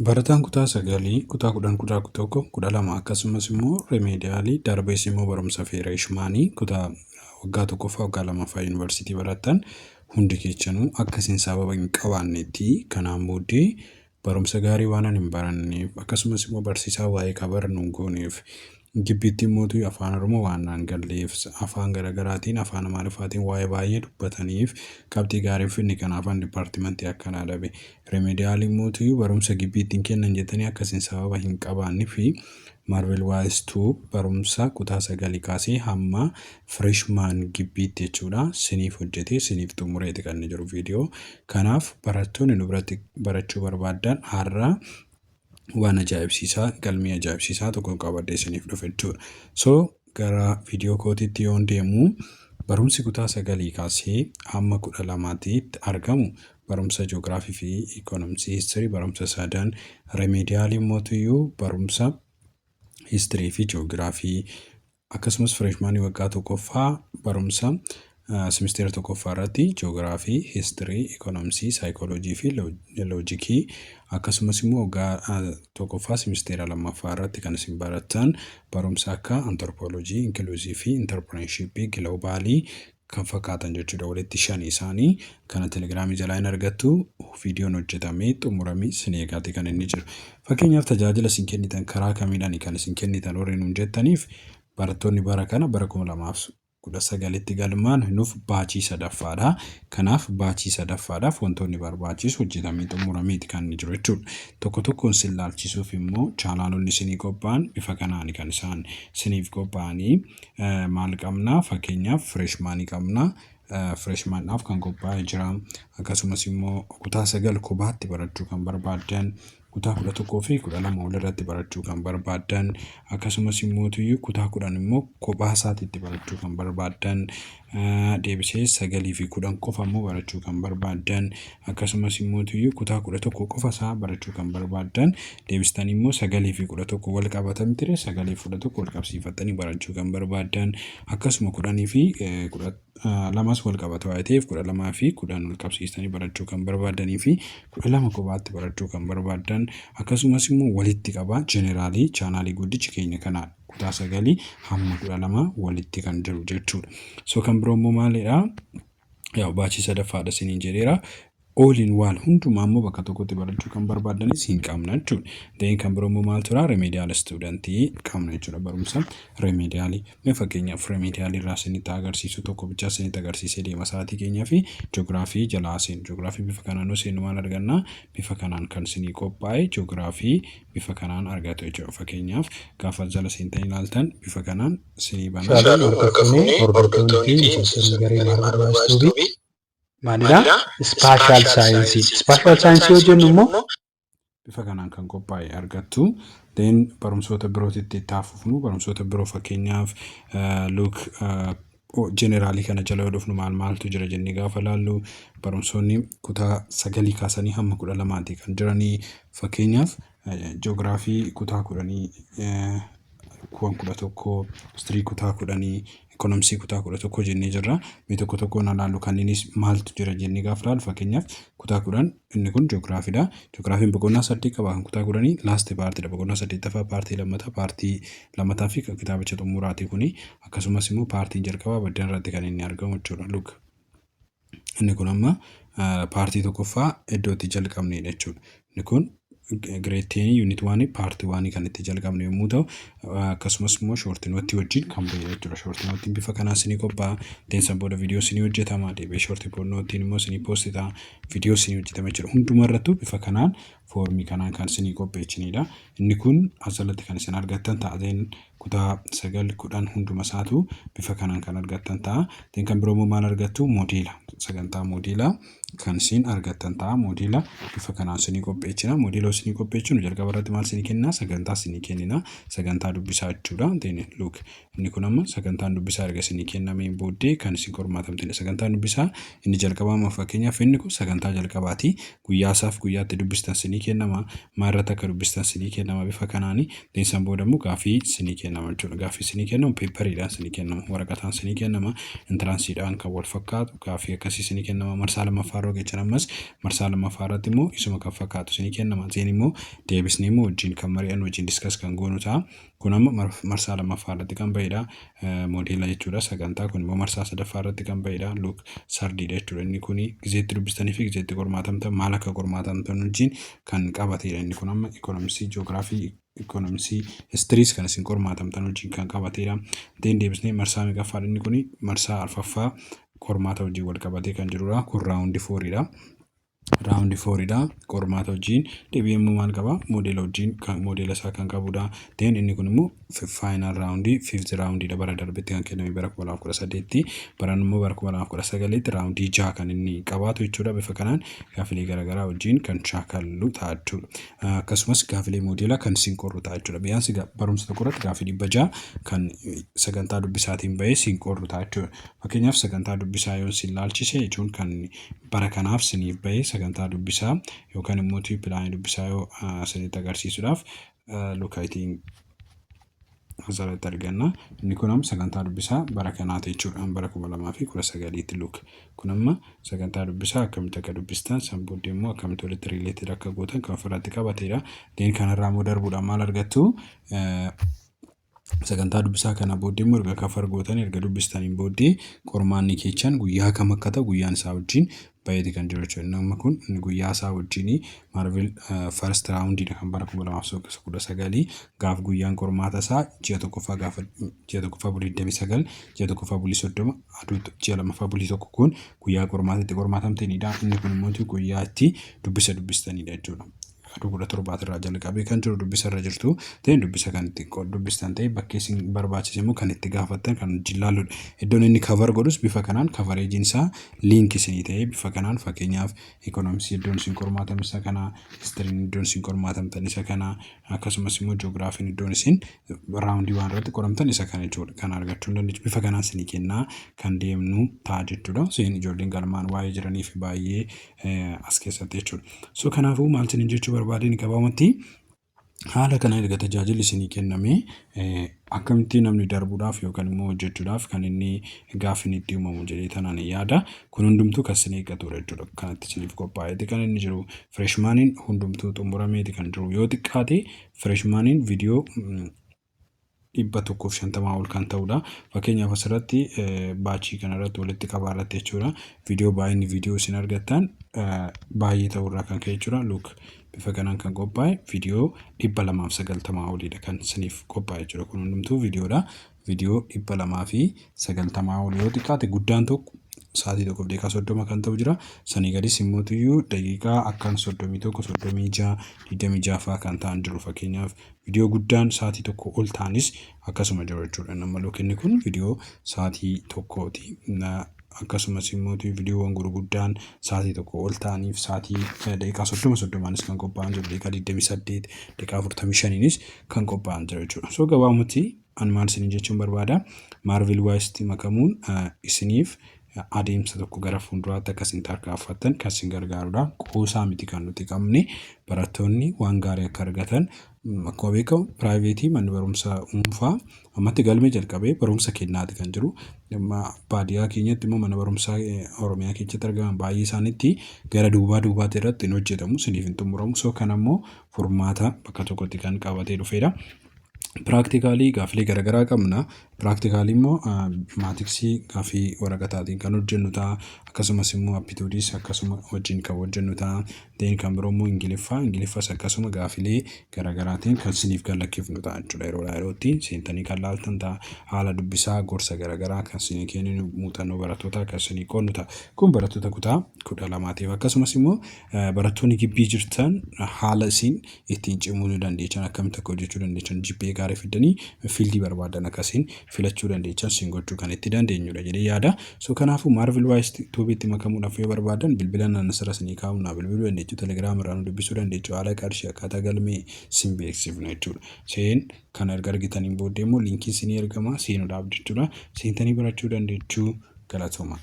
Barataan kutaa 9, kutaa 10, kutaa 11, 12 akkasumas immoo remedialii darbees immoo barumsa freshmanii kutaa waggaa tokkoffaa, waggaa lammaffaa yuunivarsiitii barattan hundi keessanuu akka isin sababa hin qabaannetti kanaan booddee barumsa gaarii waan ani hin baranneef, akkasumas immoo barsiisaa waa'ee cover nu hin gooneef, gibbiitti immoo Afaan Oromoo waan naan galleef, afaan garaagaraatiin, Afaan Amaariffaatiin waa'ee baay'ee dubbataniif qabxii gaarii hin fidne, kanaafan departmentii akkanaa dhabe. Remedialii immoo barumsa gibbiitti hin kennan jettanii akka isin sababa hin qabaannee fi Marvel Wise Tube barumsa kutaa 9 kaasee hamma freshman gibbiitti jechuudha siniif hojjetee siniif xumureeti kan inni jiru viidiyoo. Kanaaf barattoonni nu biratti barachuu barbaaddan har'a waan ajaa'ibsiisaa, galmee ajaa'ibsiisaa tokko qabadhee isiniif dhufe jechuudha. So gara viidiyoo kootiitti yoon deemu, barumsi kutaa 9 kaasee hamma 12tti argamu barumsa ji'oogiraafii fi ikoonomiksii, history barumsa sadan, remedialii immoo barumsa history fi ji'oogiraafii, akkasumas freshmanii waggaa tokkoffaa barumsa simisteera tokkoffaa irratti ji'oogiraafii, history, ikoonomiksii, saayikooloojii fi loojikii, akkasumas immoo waggaa tokkoffaa simisteera lammaffaa irratti kan isin barattan barumsa akka anthropology, inclusive fi entrepreneurshipii, globalii kan fakkaatan jechuudha. Walitti shani isaanii kana Telegramii jalaa hin argattu. Viidiyoon hojjetamee xumuramee isin eegaati kan inni jiru. Fakkeenyaaf, tajaajila isin kennitan karaa kamiidhaan kan isin kennitan warri nuun jettaniif, barattoonni bara kana bara 2019tti galmaan nuuf batchii sadaffaadha. Kanaaf batchii sadaffaadhaaf wantoonni barbaachisu hojjetamee xumurameeti kan inni jiru jechuudha. Tokko tokkoon sin laalchisuuf immoo channelonni isinii qophaa'an bifa kanaan kan isaan isiniif qophaa'anii maal qabna? Fakkeenyaaf, freshmanii qabna. Freshmandhaaf kan qophaa'ee jira. Akkasumas immoo kutaa 9 kophaatti barachuu kan barbaaddan, kutaa 11 fi 12 walirratti barachuu kan barbaaddan, akkasumas immoo kutaa 10 immoo kophaa isaatiitti barachuu kan barbaaddan, deebisee 9 fi 10 qofa immoo barachuu kan barbaaddan, akkasumas immoo kutaa 11 qofa isaa barachuu kan barbaaddan, deebistanii immoo 9 fi 11 wal qabatan ture, 9 fi 11 wal qabsiifatanii barachuu kan barbaaddan, akkasuma 10 fi 12s wal qabata waan ta'eef 12 fi 10 wal qabsiistanii barachuu kan barbaaddanii fi 12 kophaatti barachuu kan barbaaddan, akkasumas immoo walitti qabaa generalii channelii guddichi keenya kana kutaa 9 hamma 12 walitti kan jiru jechuudha. So kan biroo immoo maalidhaa? Yaa, batchii sadaffaadha isiniin jedheera. All in one hundumaa immoo bakka tokkotti barachuu kan barbaaddanis hin qabna jechuudha. Then kan biroo immoo maal tura? Remedial studentii qabna jechuudha, barumsa remedialii. Mee fakkeenyaaf remedialii irraa isinitti agarsiisu, tokko bichaa isinitti agarsiisee deema sa'aatii keenyaa fi ji'oogiraafii jalaa seenu. Ji'oogiraafii bifa kanaan yoo seennu maal arganna? Bifa kanaan kan isinii qophaa'e ji'oogiraafii bifa kanaan argatu jechuudha. Fakkeenyaaf, gaafa jala seentanii ilaaltan bifa kanaan isinii bana. Shalom, harka fuunee hordoftoonni fi miseensonni garee Marvel Wise Tube. Maalidha? Spatial science. Spatial science yoo jennu immoo bifa kanaan kan qophaa'e argattu. Then barumsoota birootitti itti hafuufnu, barumsoota biroo fakkeenyaaf look, generalii kana jala yoo dhufnu maal maaltu jira jennee gaafa laallu, barumsoonni kutaa 9 kaasanii hamma 12ti kan jiranii. Fakkeenyaaf, ji'oogiraafii kutaa 10, kuwan 11, history kutaa 10, ikoonomiksii kutaa 11 jennee jirra. Mee tokko tokkoon ilaallu, kanneenis maaltu jira jennee gaafa ilaallu, fakkeenyaaf kutaa 10 inni kun ji'oogiraafiidha. Ji'oogiraafiin boqonnaa saddeet qaba. Kan kutaa 10 last partiidha. Boqonnaa saddeettaffaa partii lammataa, partii lammataa fi kitaabicha xumuraati kuni. Akkasumas immoo partiin jalqabaa baddaan irratti kan inni argamu jechuudha. Look. Inni kun amma partii tokkoffaa iddoo itti jalqabnedha jechuudha. Inni kun grade 10 unit 1 part 1 kan itti jalqabne yommuu ta'u, akkasumas immoo short noteii wajjin kan bahedha jechuudha. Short noteiin bifa kanaan isinii qophaa'a. Teensan booda viidiyoo isinii hojjetama. Deebi'ee short noteiin immoo isinii post ta'a. Viidiyoo isinii hojjetama jechuudha. Hunduma irrattuu bifa kanaan, formii kanaan kan isinii qopheessinidha. Inni kun asirratti kan isin argattan ta'a. Kutaa 9, 10 hunduma isaatu bifa kanaan kan argattan ta'a. Kan biroo immoo maal argattu? Modeela, sagantaa modeelaa kan isin argattan ta'a. Modeela bifa kanaan isinii qopheessina. Modeela isinii qopheessinu jalqaba irratti maal isinii kenna? Sagantaa isinii kennina. Sagantaa dubbisaa jechuudha. Look, inni kun amma sagantaan dubbisaa erga isinii kennameen booddee kan isin qormaatamtanidha. Sagantaan dubbisaa inni jalqabaa amma fakkeenyaaf inni kun sagantaa jalqabaati. Guyyaa isaaf guyyaatti dubbistan isinii sinii kennama. Maalirratti akka dubbistan sinii kennama bifa kanaani. San booda immoo gaaffii sinii kennama jechuudha. Gaaffii sinii kennamu paperiidhaan sinii kennama. Waraqataan sinii kennama. Entranceiidhaan kan wal fakkaatu gaaffii akkasii sinii kennama. Marsaa lammaffaa irra gechan ammas marsaa lammaffaa irratti immoo isuma kan fakkaatu sinii kennama. Seen immoo deebisnee immoo wajjin kan mari'annu, wajjin discuss kan goonu ta'a. Kun amma marsaa lammaffaa irratti kan bahedha. Modela jechuudha sagantaa. Kun immoo marsaa sadaffaa irratti kan bahedha. Look, thirdiidha jechuudha. Inni kun gizeetti dubbistanii fi gizeetti qormaatamtan, maal akka qormaatamtan wajjin kan qabatedha. Inni kun amma economicsii, geography, economicsii, historys kan isin qormaatamtan wajjin kan qabatedha. Then deebisnee marsaa meeqaffaadha inni kun? Marsaa arfaffaa qormaata wajjin wal qabatee kan jirudha. Kun round fouriidha. Round fouriidha. Qormaata wajjin deebi'ee immoo maal qaba? Modela wajjin modela isaa kan qabudha. Then inni kun immoo final round, fifth roundiidha, bara darbetti kan kenname, bara 2018tti. Baran immoo bara 2019tti round 6 kan inni qabaatu jechuudha. Bifa kanaan gaafilee garaagaraa wajjin kan shaakallu ta'a jechuudha. Akkasumas gaafilee modela kan isin qorru ta'a jechuudha. Biyyaansi barumsa tokko irratti gaafii 600 kan sagantaa dubbisaatiin bahee isin qorru ta'a jechuudha. Fakkeenyaaf, sagantaa dubbisaa yoo isin laalchise jechuun kan bara kanaaf isiniif bahee, sagantaa dubbisaa yookaan immoo planii dubbisaa yoo isinitti agarsiisuudhaaf, lukaayitiin asirratti arganna. Inni kun amma sagantaa dubbisaa bara kanaati jechuudha. Bara 2019tti, look. Kun amma sagantaa dubbisaa akkamitti akka dubbistan, san booddee immoo akkamitti walitti related akka gootan kan ofirratti qabatedha. Then kanarraa immoo darbuudhaan maal argattu? Sagantaa dubbisaa kana booddee immoo erga cover gootan, erga dubbistaniin booddee qormaanni keessan guyyaa kam akka ta'u guyyaan isaa wajjin baheeti kan jiru jechuudha. Inni amma kun guyyaa isaa wajjin Marvel first roundiidha kan bara 2019. Gaaf guyyaan qormaata isaa ji'a tokkoffaa, gaafa ji'a tokkoffaa bulii 29, ji'a tokkoffaa bulii 30, aduu ji'a lammaffaa bulii 1, kun guyyaa qormaata itti qormaatamtanidha. Inni kun immoo guyyaa itti dubbisa dubbistanidha jechuudha. Aduu 17 irraa jalqabee kan jiru dubbisa irra jirtu ta'e, dubbisa kan itti dubbistan ta'e, bakkee isin barbaachise immoo kan itti gaafattan kan wajjin ilaalludha. Iddoon inni cover godhus bifa kanaan coverageiin isaa link isinii ta'ee bifa kanaan, fakkeenyaaf, economicsii iddoon isin qormaatan isa kana, historyn iddoon isin qormaatamtan isa kana, akkasumas immoo geographyn iddoon isin round waan irratti qoramtan isa kana jechuudha. Kan argachuu hin dandeessu, bifa kanaan isinii kennaa kan deemnu ta'a jechuudha. Isin ijoolleen galmaan waa'ee jiraniif baay'ee as keessatti jechuudha. So kanaafuu maal isiniin jechuu barbaadeen, gabaabumatti haala kana erga tajaajilli isinii kenname, akkamitti namni darbuudhaaf yookaan immoo hojjechuudhaaf kan inni gaaffiin itti uumamu jedhee tanaan yaada. Kun hundumtuu kan isin eeggatudha jechuudha. Kanatti isiniif qophaa'eeti kan inni jiru. Freshmaniin hundumtuu xumurameeti kan jiru. Yoo xiqqaate freshmaniin viidiyoo 150 ol kan ta'udha. Fakkeenyaaf, asirratti batchii kanarratti walitti qabaa irratti jechuudha. Viidiyoo baay'inni viidiyoo isin argattan baay'ee ta'urraa kan ka'e jechuudha. Look, bifa kanaan kan qophaa'e viidiyoo 290 oliidha kan isiniif qophaa'e jechuudha. Kun hundumtuu viidiyoodha. Viidiyoo 290 ol, yoo xiqqaate guddaan tokko sa'aatii 1:30 kan ta'u jira. Sanii gadis immoo daqiiqaa akkan 31, 36, 26 fa'aa kan ta'an jiru. Fakkeenyaaf, viidiyoo guddaan sa'aatii 1 ol ta'anis akkasuma jiru jechuudha. Nama look, inni kun viidiyoo sa'aatii 1ti. Akkasumas immoo viidiyoowwan gurguddaan sa'aatii 1 ol ta'aniif sa'aatii daqiiqaa 30 30nis kan qophaa'an jiru. Daqiiqaa 28, daqiiqaa 45nis kan qophaa'an jiru jechuudha. So gabaabumatti ani maal isiniin jechuun barbaada? Marvel Wiseitti makamuun isiniif adeemsa tokko gara fuulduraatti akka isin tarkaanfattan kan isin gargaarudha. Qoosaa miti kan nuti qabne, barattoonni waan gaarii akka argatan. Akkuma beekamu private manni barumsaa dhuunfaa ammatti galmee jalqabee barumsa kennaati kan jiru. Baadiyyaa keenyatti immoo mana barumsaa Oromiyaa keessatti argaman baay'ee isaaniitti gara duubaa duubaatti irratti hin hojjetamu, isiniif hin xumuramu. So kana immoo furmaata bakka tokkotti kan qabatee dhufedha. Practical gaaffilee garaagaraa qabna. Practical immoo maths gaaffii waraqataatiin kan hojjennu ta'a. Akkasumas immoo aptitudeis akkasuma wajjin kan hojjennu ta'a. Then kan biroo immoo Ingiliffaa. Ingiliffas akkasuma gaaffilee garaagaraatiin kan isiniif gad-lakkifnu ta'a jechuudha. Yeroodhaa yerootti seentanii kan laaltan ta'a. Haala dubbisaa, gorsa garaagaraa kan isinii kenninu, muuxannoo barattootaa kan isinii qoodnu ta'a. Kun barattoota kutaa 12tiif. Akkasumas immoo barattoonni gibbii jirtan haala isin ittiin cimuu dandeessan, akkamitti akka hojjechuu dandeessan, GPA gaarii fiddanii field barbaadan akkasiin filachuu dandeessan isin gochuu kan itti dandeenyudha jedhee yaada. So kanaafuu Marvel Wise Tubeitti makamuudhaaf yoo barbaadan, bilbila naan asirra isinii kaa'u naa bilbiluu dandeessu, Telegram irraa nu dubbisuu dandeessu, haala qarshii, akkaataa galmee isin beeksifna jechuudha. Seen kana erga argitaniin booddee immoo linkiin isinii ergama seenuudhaaf jechuudha. Seentanii barachuu dandeechuu. Galatooma.